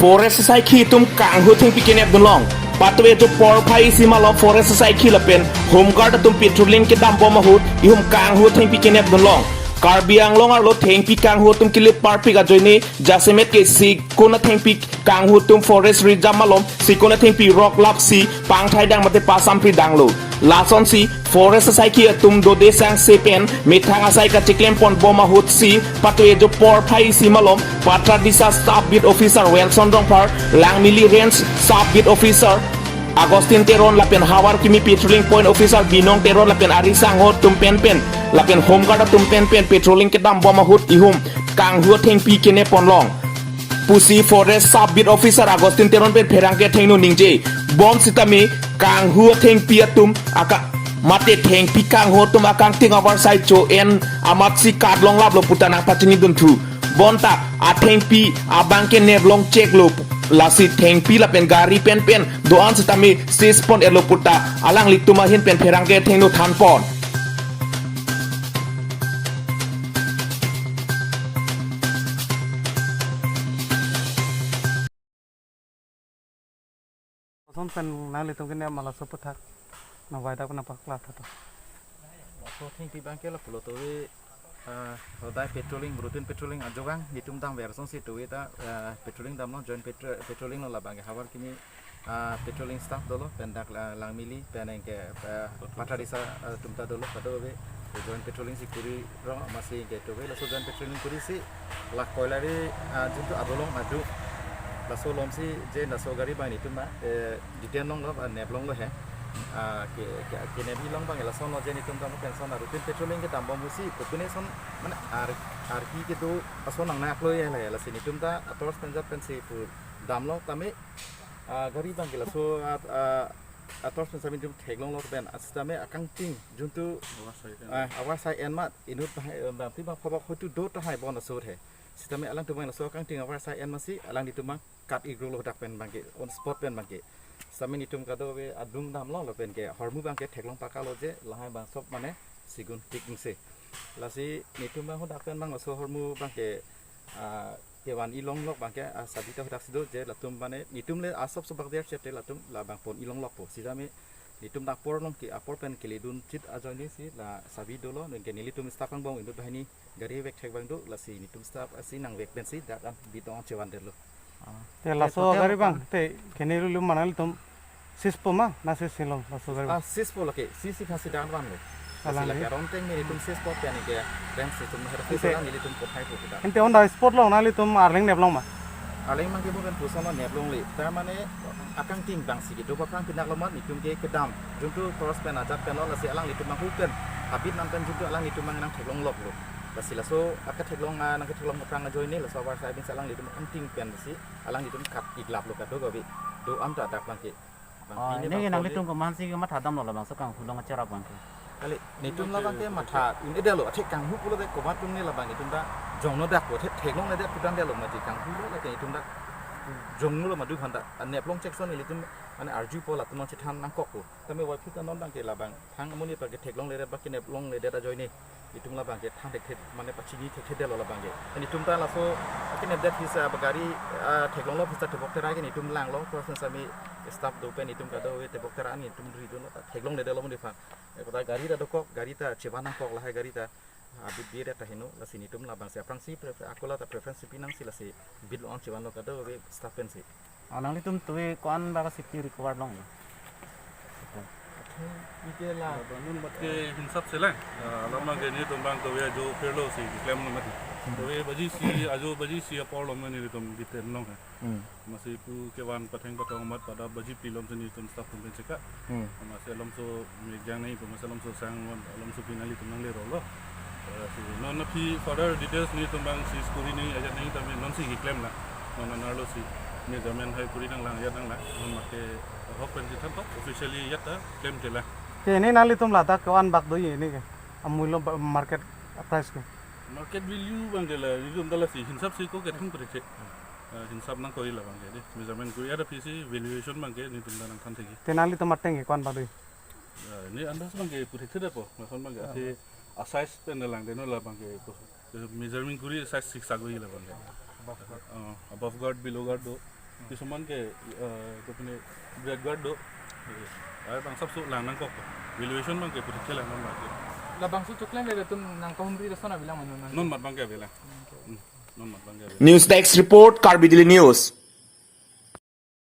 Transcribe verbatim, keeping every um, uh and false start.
Forest asaikhi atum kanghu thengpi kenep dunlong. Patve ajo porphai isi malom forest asaikhi lapen Home Guard atum patrolling kedambom ahut ihum kanghu thengpi kenep dunlong. Karbi Anglong arlo thengpi kanghu atum kele parpik ajoine jasemet ke sikon athengpi kanghu atum forest reserve malom sikon athengpi rok lapsi pangthai dang mate pasampri danglo. Lasonsi forest asaikhi atum dode sangse pen methang asai kacheklemponbom ahutsi patve ajo porphai isi malom Patradisa Sub Beat Officer Wilson Rongphar, Langmili Range Sub Beat Officer Augustine Teron lapen Howraghat Kimi Patrolling Point Officer Binong Teron lapen ari sangho atum penpen lapen Home Guard atum penpen patrolling kedambom ahut ihum kanghu athengpi keneponlong pusi Forest Sub Beat Officer Augustine Teron pen pherangke athengno ningjebom sitame kanghu athengpi atum aka mate thengpi kanghu atum akangting avarsai cho-en amatsi kadlonglaplo puta nangpachinidunthu. Bonta athengpi abang ke neplong cheklo, lasi thengpi lapen gari penpen do-an sitame seize pon-etlo puta alanglitum ahin pen pherangke athengno thanpon. Koson pen nanglitum kenep ma laso aputhak nangvaidak nangpaklartha to. Laso athengpi abang ke lapulo tove, ah, hodai patrolling, routine patrolling ajok ang netum damver asonsi tove ta, ah, patrolling damlo, joint patro-, patrolling lo labang ke Howraghat Kimi, ah, patrolling staff dolo, pen dak la-, Langmili, pen anke, ah, Patradisa, ah, atum ta dolo, kadokave joint patrolling si kuri rong amatsi ke tove laso joint patrolling kurisi la Koilari, ah, juntu adolong adu laso alongsi je laso gari abang netum ma, eh, detain longlo, ah, neplonglo he. Ah, ke, ke, kenep-i along abang lason lo je netum ta penson routine patrolling kedambom ahutsi pukune son mane ar, arki kedo ason nangnaklo he la he, lasi netum ta ator pen jat pensi pu damlo tame, ah, gari abang ke laso, ah, ah, ator pen sami netum theklonglo pen, ah, sitame akangting juntu, ah, avarsai en ma inut bahai, eh, bang ti bang phobok hoitu do tahai bon asur he. Sitame alangtum abang laso akangting avarsai en amatsi alanglitum abang kat-ikrolo dak pen abang ke, on spot pen abang ke. Sitame netum kadokave adung damlo lapen ke ahormu abang ke theklong pakalo je lahai bangso mane sigun tik nse. Lasi netum abang hadak pen abang laso ahormu abang ke, ah, kevan-i longlok abang ke, ah, sabi ta hadak si do je latum mane netum le asop sobak der chete latum labang pon-i longlokpo. Sitame netum dak apor along ke apor pen keledun chit ajoine si la sabi dolo, nonke nelitum staff angbong inut banghini gari vek thek abang do, lasi netum staff asi nangvek pensi dak an bit ong chevandetlo. Ah. Te, te laso total gari abang, te kene lulu ma nanglitum seize po ma, na seize-i long laso gari? Ah, seize po lake, seize-i khasi dan vanlo. Lasi alang lake he. Aron teng netum seize po pen ke rem si tum her Ante. Seize lang nelitum kothai po kita. Ante on the spot along nanglitum arleng neplong ma? Arleng abang ke bo pen puson lo neplongle. Ta mane akangting abang si kedo aphrang pinaklo ma netum ke kedam. Juntu cross pen ajat pen lo lasi alanglitum abang hu pen habit nam pen juntu alanglitum abang nangtheklongloklo. Lasi laso akatheklong, ah, nangketheklong aphrang ajoine laso avarsai abin si alanglitum akangting pensi alanglitum kat-iklaplo kadokave do-an ta dak abang ke. Bang, oh, pine ini bang nanglitum koli. Komansi kemathadamlo labangso kanghu along acherap abang ke? Kali, netum labang ke matha un-edetlo, athe kanghu pulote komat atum ne labang netum ta jongno dakpo, athe theklongledet putangdetlo mati kanghulo lake netum ta jongno lo madu khanta, neplong chekson nelitum mane arjupo latum nangchethan nangkokpo. Tame wai phita non abang ke labang thang amonit abang ke theklongledet abang ke neplongledet ajoine netum labang ke than thekthe mane pachini thekthedetlo labang ke. Netum ta laso kenepdet hisa ba gari, ah, theklonglo hisa tebok tera ke netum langlo, person sami staff do pen netum kadokave tebok tera netum ridunlo ta theklongledetlo muni aphan. Ekota gari ta dokok, gari ta chevan nangkok lahai gari ta, ah, bit bit ta heno, lasi netum labangsi aphrangsi pref-, akola ta preference pinangsi lasi bit lo-an chevanlo kadokave staff pensi. Ah, nanglitum tove ko-an ba safety recover longlo? Ike la. Banun mat ke hinsap se lang. Ah, alam abang ke netum abang tove ajo phirlo si klemlo mati. Hmm. Tove baji isi, ajo baji isi apor lo mane netum detain long he. Hmm. Amatsi pu kevan patheng pathong amat pada baji phli alom si netum staff atum pen cheka. Hmm. Amatsi alomso mekjang nangji pu, amatsi alomso sang alomso pi nanglitum nanglerolo. Eh, si non aphi further details netum abang si kuri nangji ajat nangji tame nonsi keklem la. Non anerlo si measurement hai kuri nanglang ajat nanglang. Non mat ke ahok pensi thantok officially ajat ta klemkle la. Ke ne nanglitum ladak ke-an bak do ini ke? Amullo ba-, market price ke? Market value abang ke la, netum ta lasi hinsap si ko kethang pare che. Ah, hinsap nangkok-i labang ke dei. Measurement kuri ada aphi si valuation abang ke netum ta nangthan thekji. Te nanglitum ateng ke ko-an bak do? Ah, ne andas abang ke pu thekthedetpo. Lason abang ke, ah, ase a size pen langdetlo labang ke ko. Measurement kuri size six ago-i labang ke. Above guard. Ah, above guard, below guard do. Kisuman ke, eh, kopine grade guard do. Eh, ai bang sabso lang nangkok. Valuation bang ke putih lang nang lagi. Labangso choklem le tum nangkahumri lason avelang ma non. Non mat bang ke avelang. Hmm, non mat bang ke avelang. News Desk Report, Karbi Daily News.